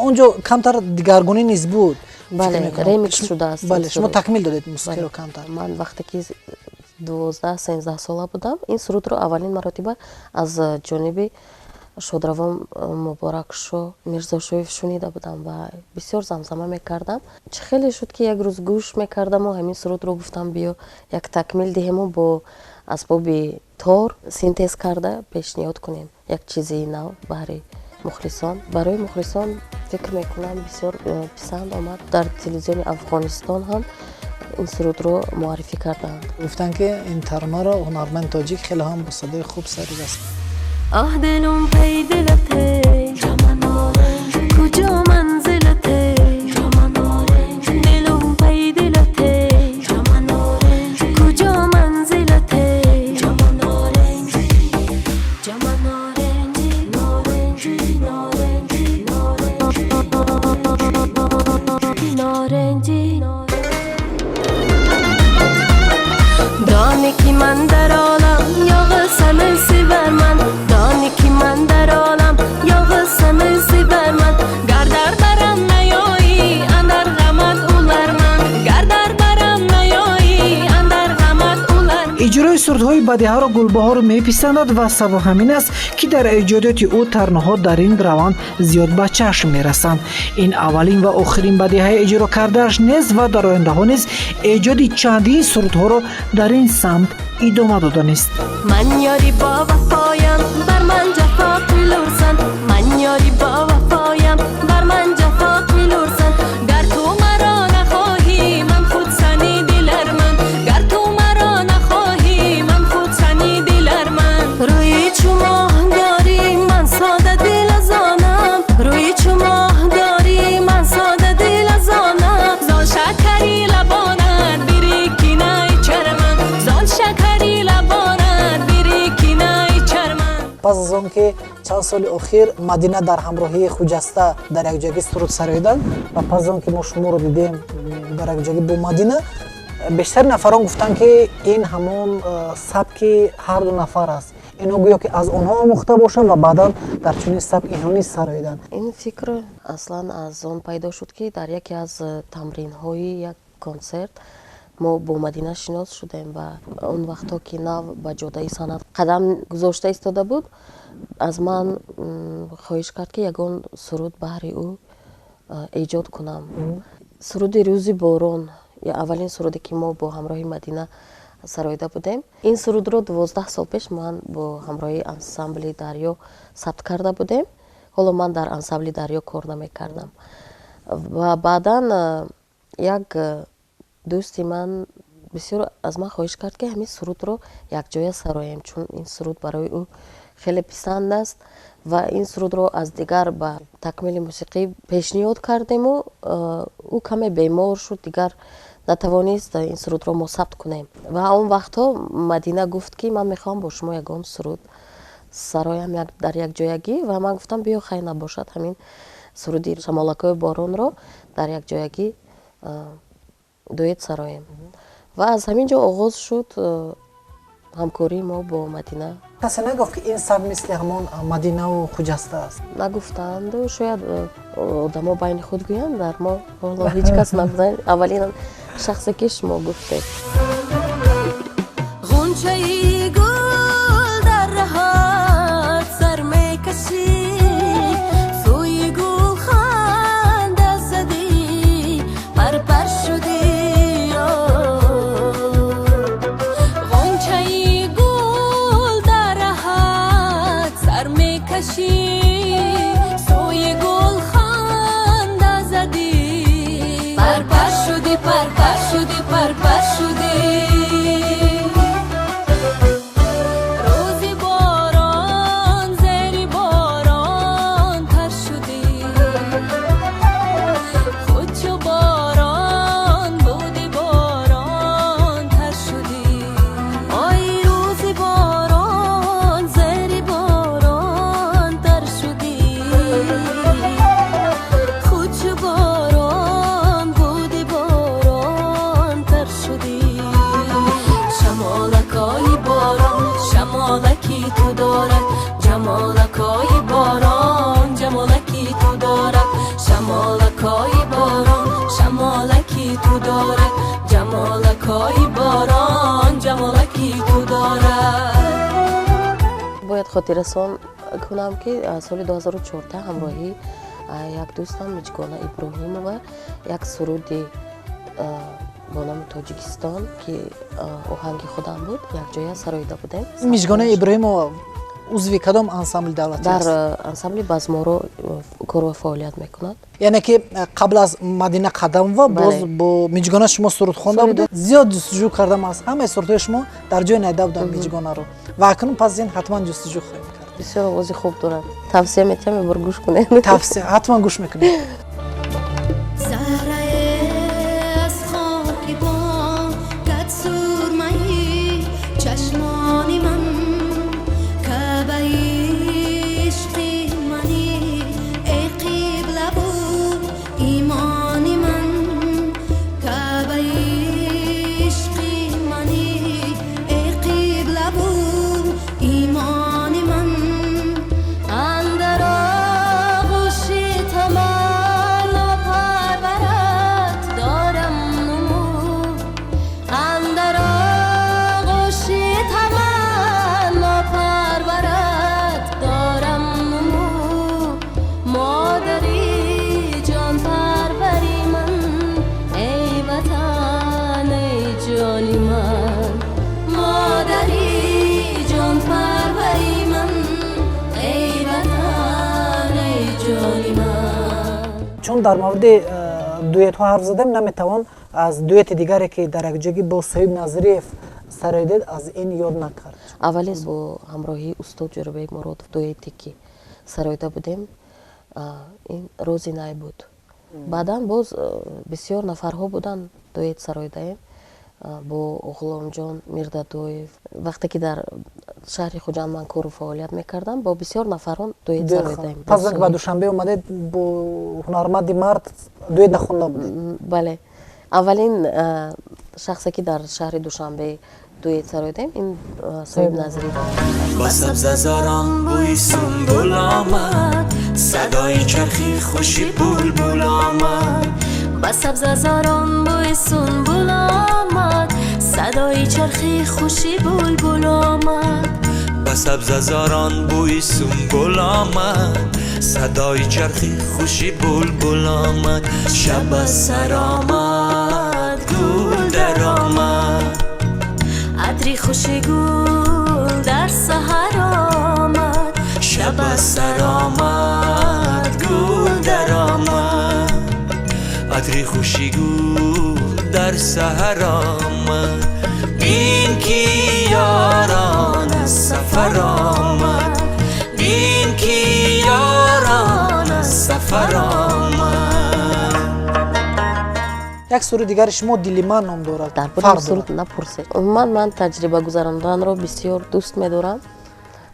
Он ҷо камтар дигаргунӣ низ буд. Бале, фикр мекунам. Ремикс шудааст ин Бале, шумо суруд. такмил додед мусиқиро Бале. камтар. Ман вақте ки 12-13 сола будам, ин сурудро аввалин маротиба аз ҷониби шодравон Муборакшо Мирзошоев шунида будам ва бисёр замзама мекардам. Чӣ хеле шуд, ки як рӯз гӯш мекардаму ҳамин сурудро гуфтам, биё як такмил диҳему бо асбоби тор синтез карда пешниҳод кунем як чизи нав баҳри мухлисон. Барои мухлисон, фикр мекунам, бисёр писанд омад. Дар телевизиони Афғонистон ҳам ин сурудро муаррифӣ кардаанд. Гуфтанд, ки ин таронаро ҳунарманди тоҷик хеле ҳам бо садои хуб саридааст. Оҳ, дилум пай дилате, куҷо манзилате? Дилум пай дилате, куҷо манзилате? Ҷома норинҷӣ, норинҷӣ, норинҷӣ, норинҷӣ. Донӣ ки ман дар олам ёлғиз сани севарман, донӣ ки ман дар олам ёлғиз сани севарман. Гар дар барам наёӣ, андар ғамат уларман, гар дар барам наёӣ, андар ғамат уларман. Иҷрои сурудҳои бадиҳаро Гулбаҳор меписандад ва сабаб ҳамин аст, ки дар эҷодиёти ӯ таронаҳо дар ин раванд зиёд ба чашм мерасанд. Ин аввалин ва охирин бадиҳаи иҷро кардааш нест ва дар ояндаҳо низ эҷоди чандин сурудҳоро дар ин самт идома доданист. Ман ёри бовафоям, бар ман ҷафо қилурсан, ман ёри бовафоям, бар ман ҷафо қилурсан. Гар ту маро нахоҳӣ, ман худ сани диларман, гар ту маро нахоҳӣ, ман худ сани диларман. Рӯи чу моҳ дорӣ, ман сода дил азонам, рӯи чу моҳ дорӣ, ман сода дил азонам. Зон шакари лабонат бирикинай чарман, зон шакари лабонат бирикинай чарман. Пас аз он ки чанд соли охир Мадина дар ҳамроҳии Хуҷаста дар якҷоягӣ суруд сароиданд ва пас аз он ки мо шуморо дидем дар якҷоягӣ бо Мадина, бештари нафарон гуфтанд, ки ин ҳамон сабки ҳарду нафар аст, инҳо гӯё ки аз онҳо омӯхта бошанд ва баъдан дар чунин сабк инҳо низ сароиданд. Ин фикр аслан аз он пайдо шуд, ки дар яке аз тамринҳои як консерт мо бо Мадина шинос шудем ва он вақтҳо, ки нав ба ҷодаи санъат қадам гузошта истода буд, аз ман хоҳиш кард, ки ягон суруд баҳри ӯ эҷод кунам. Суруди «Рӯзи борон» ё аввалин суруде, ки мо бо ҳамроҳи Мадина сароида будем. Ин сурудро 12 сол пеш ман бо ҳамроҳи ансамбли «Дарё» сабт карда будем. Ҳоло ман дар ансамбли «Дарё» кор намекардам ва баъдан як дӯсти ман бисёр аз ман хоҳиш кард, ки ҳамин сурудро якҷоя сароем, чун ин суруд барои ӯ хеле писанд аст. Ва ин сурудро аз дигар ба такмили мусиқӣ пешниҳод кардему ӯ каме бемор шуд, дигар натавонист ин сурудро мо сабт кунем. Ва он вақтҳо Мадина гуфт, ки ман мехоҳам бо шумо ягон суруд сароям дар якҷоягӣ. Ва ман гуфтам, биё, хай, набошад, ҳамин суруди «Шамолакҳои боронро» дар якҷоягӣ дуэт сароем. Ва аз ҳамин ҷо оғоз шуд ҳамкории мо бо Мадина. Касе нагуфт, ки ин сабк мисли ҳамон Мадинаву Хуҷаста аст? Нагуфтанду шояд одамо байни худ гӯянд, дар мо ҳоло ҳеҷ кас нагуфтанд. Аввалин шахсе, ки шумо гуфтед. Ғунчаи гул дар раҳат сар мекашӣ, сӯи гулхан даст задӣ. ҷамолакои борон шамолаки ту дорад, ҷамолакои борон ҷамолаки ту дорад. Бояд хотиррасон кунам, ки соли 2014 ҳамроҳи як дӯстам Миҷгона Иброҳимова як суруди бо номи Тоҷикистон, ки оҳанги худам буд, якҷоя сароида будем. Миҷгона Иброҳимова узви кадом ансамбли давлатӣ Дар аст? Ансамбли Базморо кору фаъолият мекунад. Яъне ки қабл аз Мадина Қадамова боз Бале. бо Миҷгона шумо суруд хонда Соли будед. Зиёд ҷустуҷӯ кардам, аз ҳамаи сурудҳои шумо дар ҷое найда будам Миҷгонаро ва акнун пас аз ин ҳатман ҷустуҷӯ хоҳем кард. Бисёр овози хуб дорад, тавсия метиҳам, ебор гӯш кунед. Тавсия, ҳатман гӯш мекунем. Заррае аз хоки покат, сурмаи чашмони ман, каъбаи ишқи мани, эй қиблаву имони ман, каъбаи ишқи мани, эй қиблаву имони ман. Андар оғӯши таманно парварат дорам нумӯ, андар оғӯши таманно парварат дорам нумӯ, модари ҷонпарвари ман, эй ватан, эй ҷони ман, модари ҷонпарвари ман, эй ватан, эй ҷони ман. Чун дар мавриди дуэтҳо ҳарф задем, наметавон аз дуэти дигаре, ки дар якҷоягӣ бо Соҳиб Назриев сароидед, аз ин ёд накард. Аввале бо ҳамроҳии устод Ҷӯрабек Муродов дуэте, ки сароида будем, ин Рӯзи най буд. Баъдан боз бисёр нафарҳо буданд, дуэт сароидаем бо Ғуломҷон Мирдадоев. Вақте ки дар шаҳри Хуҷанд ман кору фаъолият мекардам, бо бисёр нафарон дуэт сароидаем. Пас аз он ки ба Душанбе омадед, бо ҳунарманди мард дуэт нахонда будед? Бале, аввалин шахсе, ки дар шаҳри Душанбе дуэт сароидаем, ин Соҳиб Назрӣ. Ба сабзазорон бӯи сумбул омад, садои чархи хуши булбул омад. Ба сабзазорон бӯи сунбул омад, садои чархи хуши булбул омад. Ба сабзазорон бӯи сумбул омад, садои чархи хуши булбул омад. Шаб аз сар омад, гул даромад. Атри хуши гул дар саҳар омад. Шаб аз сар омад, гул даромад, атри хуши гул дар саҳар омад. Бин ки ёрон аз сафар омад, бин ки ёрон аз сафар омад. Як суруди дигари шумо «Дили ман» ном дорад. Дар бораи Фарқ суруд дорад. напурсед. Умуман ман таҷриба гузаронданро бисёр дӯст медорам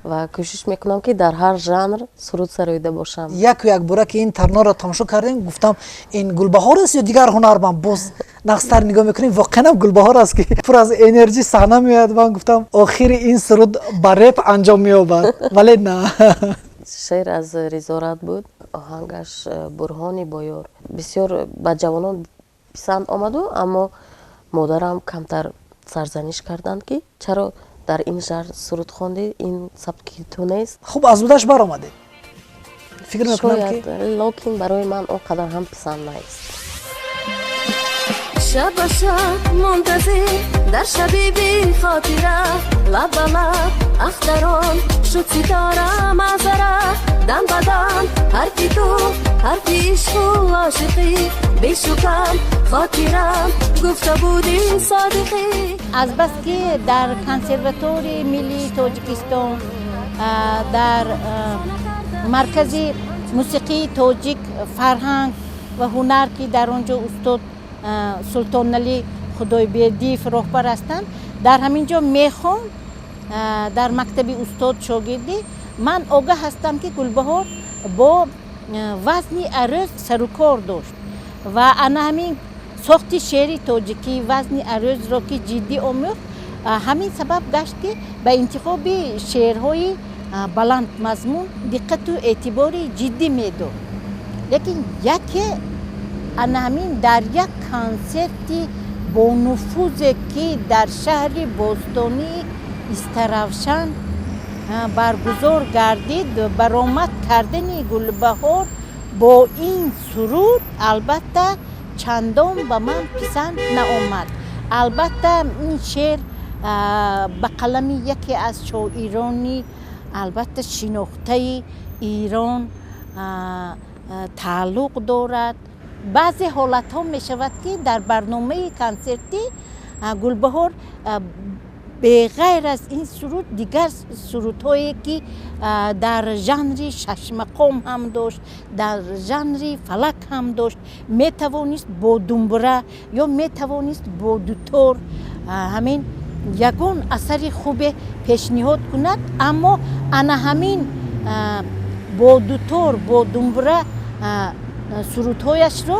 ва кӯшиш мекунам, ки дар ҳар жанр суруд сароида бошам. Яку якбора ки ин таронаро тамошо кардем, гуфтам, ин Гулбаҳор аст ё дигар ҳунарманд? Боз нағзтар нигоҳ мекунем, воқеанам Гулбаҳор аст, ки пур аз энерҷӣ саҳна меояд. Ман гуфтам, охири ин суруд ба реп анҷом меёбад, вале на. Шеър аз Ризорат буд, оҳангаш Бурҳони Боёр. Бисёр ба ҷавонон писанд омаду, аммо модарам камтар сарзаниш карданд, ки чаро дар ин жанр суруд хондӣ, ин сабки ту нест. Хуб, аз удаш баромадед, фикр мекунам ки Шояд, лекин барои ман он қадар ҳам писанд нест. Шаб ба шаб мунтазир дар шаби бихотира, лаб ба лаб ахтарон шуд ситора манзара, дам ба дам ҳарфи ту, ҳарфи ишқу ошиқӣ, бешукам хотирам гуфта будӣ содиқӣ. Азбаски дар Консерваторияи миллии Тоҷикистон, дар Маркази мусиқии тоҷик, фарҳанг ва ҳунар, ки дар он ҷо устод Султоналӣ Худойбердиев роҳбар ҳастанд, дар ҳамин ҷо мехонд, дар мактаби устод шогирдӣ, ман огаҳ ҳастам, ки Гулбаҳор бо вазни арӯз сарукор дошт ва ана ҳамин сохти шеъри тоҷикӣ, вазни арӯзро ки ҷиддӣ омӯхт, ҳамин сабаб гашт, ки ба интихоби шеърҳои баландмазмун диққату эътибори ҷиддӣ медод. Лекин яке Ана ҳамин дар як консерти бонуфузе, ки дар шаҳри бостонии Истаравшан баргузор гардид, баромад кардани Гулбаҳор бо ин суруд албатта чандон ба ман писанд наомад. Албатта, ин шеър ба қалами яке аз шоирони албатта шинохтаи Эрон тааллуқ дорад. Баъзе ҳолатҳо мешавад, ки дар барномаи консертӣ Гулбаҳор беғайр аз ин суруд дигар сурудҳое, ки дар жанри шашмақом ҳам дошт, дар жанри фалак ҳам дошт, метавонист бо думбура ё метавонист бо дутор ҳамин ягон асари хубе пешниҳод кунад. Аммо ана ҳамин бо дутор, бо думбура сурудҳояшро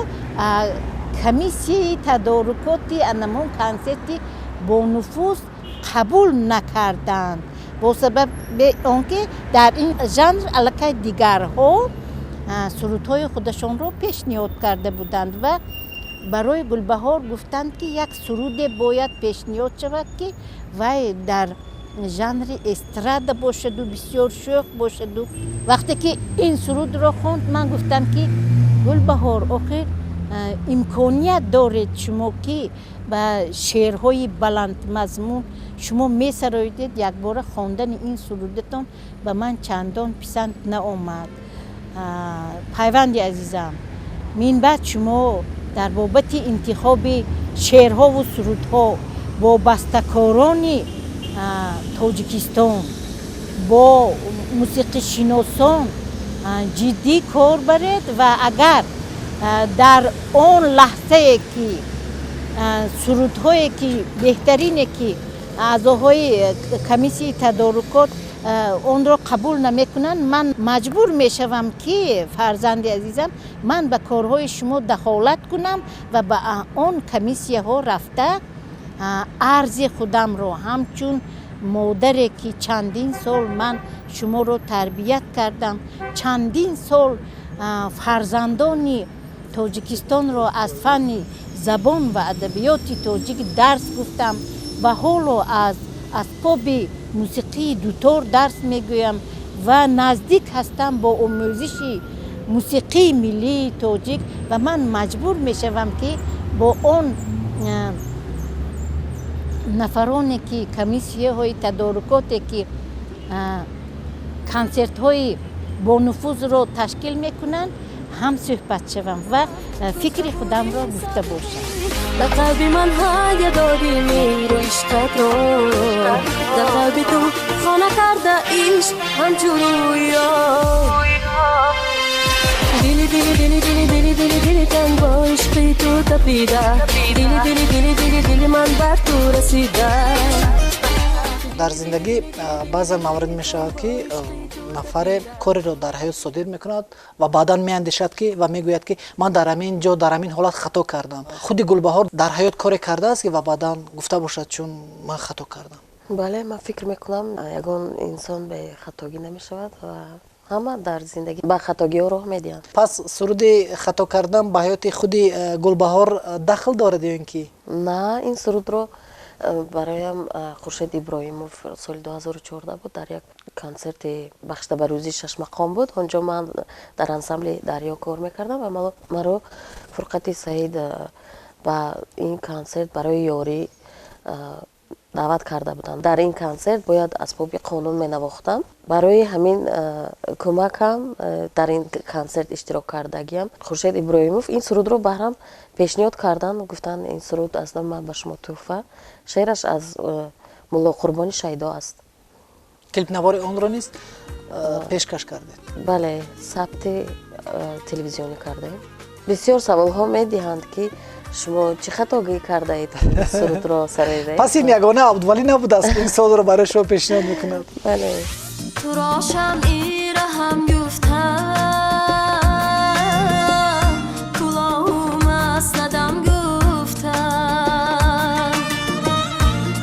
комиссияи тадорукоти анамон консерти бонуфуз қабул накарданд, бо сабаби он ки дар ин жанр аллакай дигарҳо сурудҳои худашонро пешниҳод карда буданд ва барои Гулбаҳор гуфтанд, ки як суруде бояд пешниҳод шавад, ки вай дар жанри эстрада бошаду бисёр шӯх бошаду. Вақте ки ин сурудро хонд, ман гуфтам, ки Гулбаҳор, охир имконият доред шумо, ки ба шеърҳои баландмазмун шумо месароидед, якбора хондани ин сурудатон ба ман чандон писанд наомад. Пайванди азизам, минбаъд шумо дар бобати интихоби шеърҳову сурудҳо бо бастакорони Тоҷикистон, бо мусиқишиносон ҷиддӣ кор баред ва агар дар он лаҳзае, ки сурудҳое, ки беҳтарине, ки аъзоҳои комиссияи тадорукот онро қабул намекунанд, ман маҷбур мешавам, ки, фарзанди азизам, ман ба корҳои шумо дахолат кунам ва ба он комиссияҳо рафта арзи худамро ҳамчун модаре, ки чандин сол ман шуморо тарбият кардам, чандин сол фарзандони Тоҷикистонро аз фанни забон ва адабиёти тоҷик дарс гуфтам ва ҳоло аз асбоби мусиқии дутор дарс мегӯям ва наздик ҳастам бо омӯзиши мусиқии миллии тоҷик, ва ман маҷбур мешавам, ки бо он нафароне, ки комиссияҳои тадорукоте, ки консертҳои бонуфузро ташкил мекунанд, ҳам суҳбат шавам ва фикри худамро гуфта бошам. Дар қалби ман ҳадя додӣ меҳру ишқатро, дар қалби ту хона карда ишқ ҳамчу рӯё. Дили, дили, дили, дили, дили, дили, дили тан бо ишқи ту тапида, дили, дили, дили, дили, дили ман бар ту расида. Дар зиндагӣ баъзан маврид мешавад, ки нафаре кореро дар ҳаёт содир мекунад ва баъдан меандешад, ки ва мегӯяд, ки ман дар ҳамин ҷо, дар ҳамин ҳолат хато кардам. Худи Гулбаҳор дар ҳаёт коре кардааст, ки ва баъдан гуфта бошад, чун ман хато кардам? Бале, ман фикр мекунам, ягон инсон бехатогӣ намешавад ва ҳама дар зиндагӣ ба хатогиҳо роҳ медиҳанд. Пас суруди «Хато кардам» ба ҳаёти худи Гулбаҳор дахл дорад ё ин ки? На, ин сурудро бароям Хуршед Иброҳимов соли 2014 буд, дар як консерти бахшида ба рӯзи шашмақом буд. Он ҷо ман дар ансамбли «Дарё» кор мекардам ва маро Фурқати Саид ба ин консерт барои ёрӣ даъват карда буданд. Дар ин консерт бояд асбоби қонун менавохтам. Барои ҳамин кӯмакам, дар ин консерт иштирок кардагиам, Хуршед Иброҳимов ин сурудро баҳрам пешниҳод карданд. Гуфтанд, ин суруд аз номи ман ба шумо тӯҳфа. Шеъраш аз Мулло Қурбони Шайдо аст. Клипнавори онро низ пешкаш кардед? Бале, сабти телевизионӣ кардем. Бисёр саволҳо медиҳанд, ки шумо чӣ хатогӣ кардаед, сурудро сароидаед? Пас ин ягона Абдувалӣ набудааст, ки ин саволро барои шумо пешниҳод мекунад. Бале. Туро шамъи раҳам гуфтам, кулоҳу маснадам гуфтам,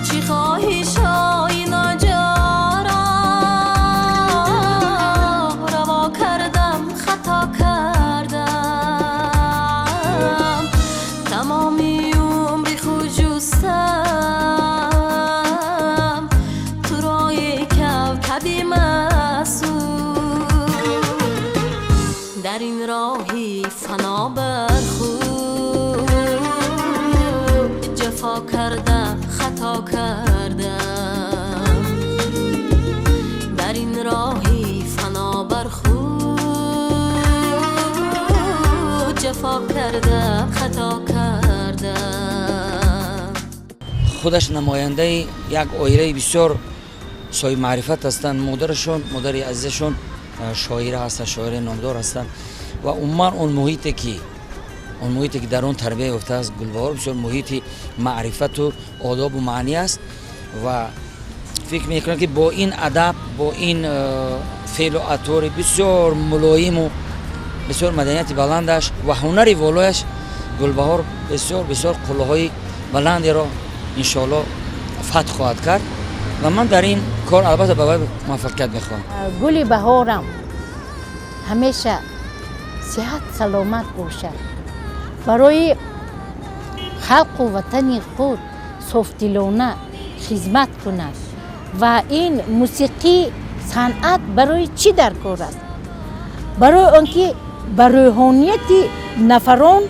чӣ хоҳишҳои ноҷоро раво кардам, хато кардам. خطا کردم، در این راهی فنا بر خود جفا کردم، خطا کردم. Худаш намояндаи як оилаи бисёр соҳибмаърифат ҳастанд. Модарашон, модари азизашон, шоира ҳастанд, шоираи номдор ҳастанд ва умуман он муҳите ки дар он тарбия ёфтааст Гулбаҳор, бисёр муҳити маърифату одобу маънӣ аст ва фикр мекунам, ки бо ин адаб, бо ин феълу атвори бисёр мулоиму бисёр маданияти баландаш ва ҳунари волояш Гулбаҳор бисёр бисёр қуллаҳои баландеро иншоалло фатҳ хоҳад кард ва ман дар ин кор албатта ба вай муваффақият мехоҳам. Гули баҳорам ҳамеша сиҳат саломат бошад, барои халқу ватани худ софдилона хизмат кунад. Ва ин мусиқӣ, санъат барои чӣ дар кор аст? Барои он ки ба рӯҳонияти нафарон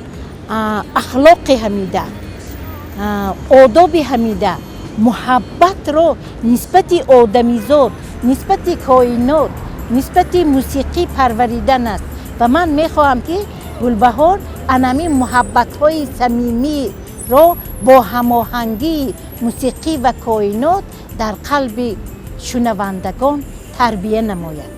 ахлоқи ҳамида, одоби ҳамида, муҳаббатро нисбати одамизод, нисбати коинот, нисбати мусиқӣ парваридан аст. Ва ман мехоҳам, ки Гулбаҳор анамин муҳаббатҳои самимиро бо ҳамоҳангии мусиқӣ ва коинот дар қалби шунавандагон тарбия намояд.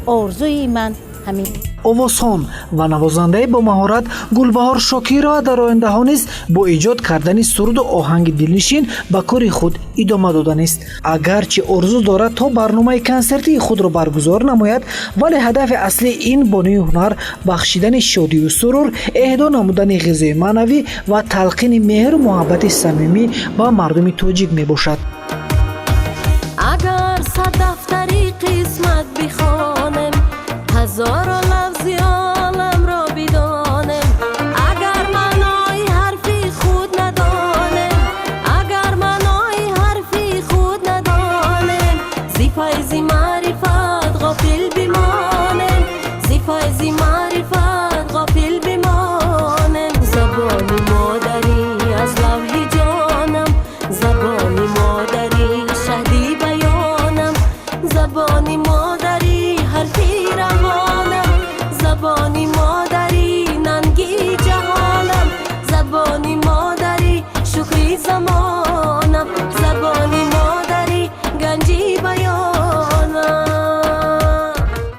Орзуи ман ҳамин. Овозхон ва навозандаи бо маҳорат Гулбаҳор Шокирова дар ояндаҳо низ бо эҷод кардани суруду оҳанги дилнишин ба кори худ идома доданист. Агарчи орзу дорад, то барномаи консертии худро баргузор намояд, вале ҳадафи аслии ин бонуи ҳунар бахшидани шодию сурур, эҳдо намудани ғизои маънавӣ ва талқини меҳру муҳаббати самимӣ ба мардуми тоҷик мебошад. Агар сад дафтари қисмат бихонем, ҳазоро лафзи оламро бидонем, агар маънои ҳарфи худ надонем, агар маънои ҳарфи худ надонем, зи файзи маърифат ғофил бимонем, зи файзи маърифат ғофил бимонем. Забони модарӣ аз лавҳи ҷонам, забони модарӣ шаҳди баёнам, забони модарӣ ҳарфи равонам, забони модарӣ нанги ҷаҳонам, забони модарӣ шукри замонам, забони модарӣ ганҷи баёнам.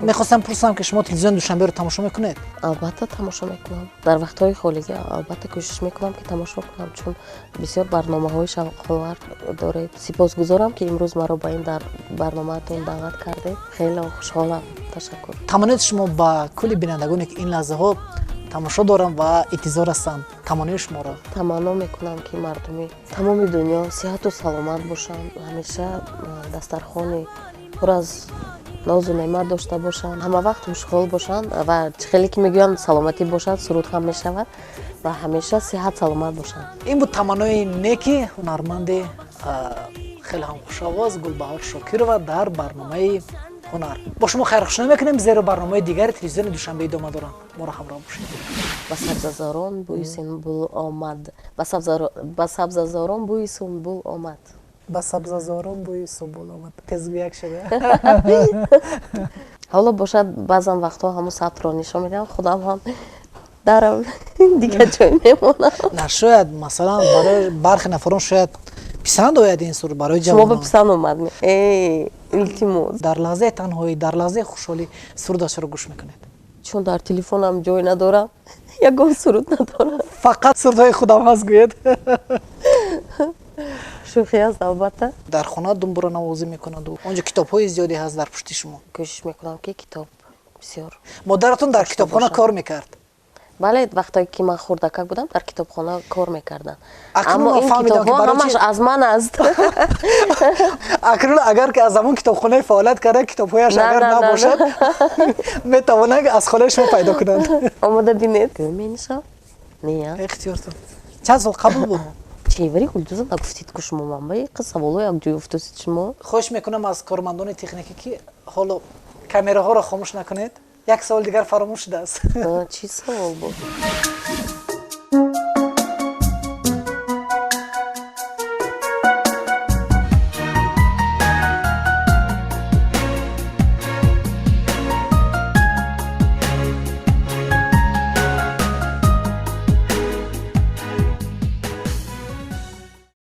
Мехостам пурсам, ки шумо телевизиони Душанберо тамошо мекунед? Албатта, тамошо мекунам. Дар вақтҳои холигӣ албатта кӯшиш мекунам, ки тамошо кунам, чун бисёр барномаҳои шавқовар доред. Сипосгузорам, ки имрӯз маро ба ин дар барномаатон даъват кардед. Хеле хушҳолам, ташаккур. Таманнои шумо ба кулли бинандагоне, ки ин лаҳзаҳо тамошо доранд ва интизор ҳастанд таманнои шуморо? Таманно мекунам, ки мардуми тамоми дунё сиҳату саломат бошанд, ҳамеша дастархони пур аз нозу неъмат дошта бошанд, ҳама вақт хушҳол бошанд ва чӣ хеле ки мегӯянд, саломатӣ бошад, суруд ҳам мешавад, ва ҳамеша сиҳат саломат бошанд. Ин буд таманнои неки ҳунарманди хеле ҳам хушовоз Гулбаҳор Шокирова дар барномаи ҳунар. Бо шумо хайрхуш намекунем, зеро барномаи дигари телевизиони Душанбе идома доранд. Моро ҳамроҳ бошед. Ба сабзазорон бӯи сунбул омад, ба сабзазорон бӯи сунбул омад. Ба сабзазорон бӯи сунбул омад. Тезгӯяк шуда. Ҳоло бошад, баъзан вақтҳо ҳамун сабтро нишон медиҳам, худам ҳам дарам дигар ҷой мемонам. На, шояд, масалан, барои бархе нафарон шояд писанд ояд ин суруд, барои Шумо ба ҷавонон. писанд омад? Илтимос. Дар лаҳзаи танҳоӣ, дар лаҳзаи хушҳолӣ сурудашро гӯш мекунед? Чун дар телефонам ҷой надорам, ягон суруд надорам. Фақат сурудҳои худам ҳаст, гӯед. Шӯхӣ аст, албатта. Дар хона думбуранавозӣ мекунаду онҷо китобҳои зиёде ҳаст дар пушти шумо. Кӯшиш мекунам, ки китоб бисёр Модаратон дар китобхона бошам. кор мекард? Бале, вақтое ки ман хурдакак будам, дар китобхона кор мекардам. Акнун Аммо ман ин фаҳмидам, ки китобҳо барои ҳамаш аз ман аст. Акнун агар ки аз ҳамон китобхонаи фаъолият карда, китобҳояш На, агар на, на, набошад, метавонанд аз хонаи шумо пайдо кунанд. Омода бинед, менишам не. Ихтиёртон. Чанд сол қабул буд? Чевари Гулдуза нагуфтид ку шумо ман ба иқа саволо якҷоя уфтосид шумо. Хоҳиш мекунам аз кормандони техникӣ, ки ҳоло камераҳоро хомӯш накунед, як савол дигар фаромӯш шудааст. Чӣ савол буд?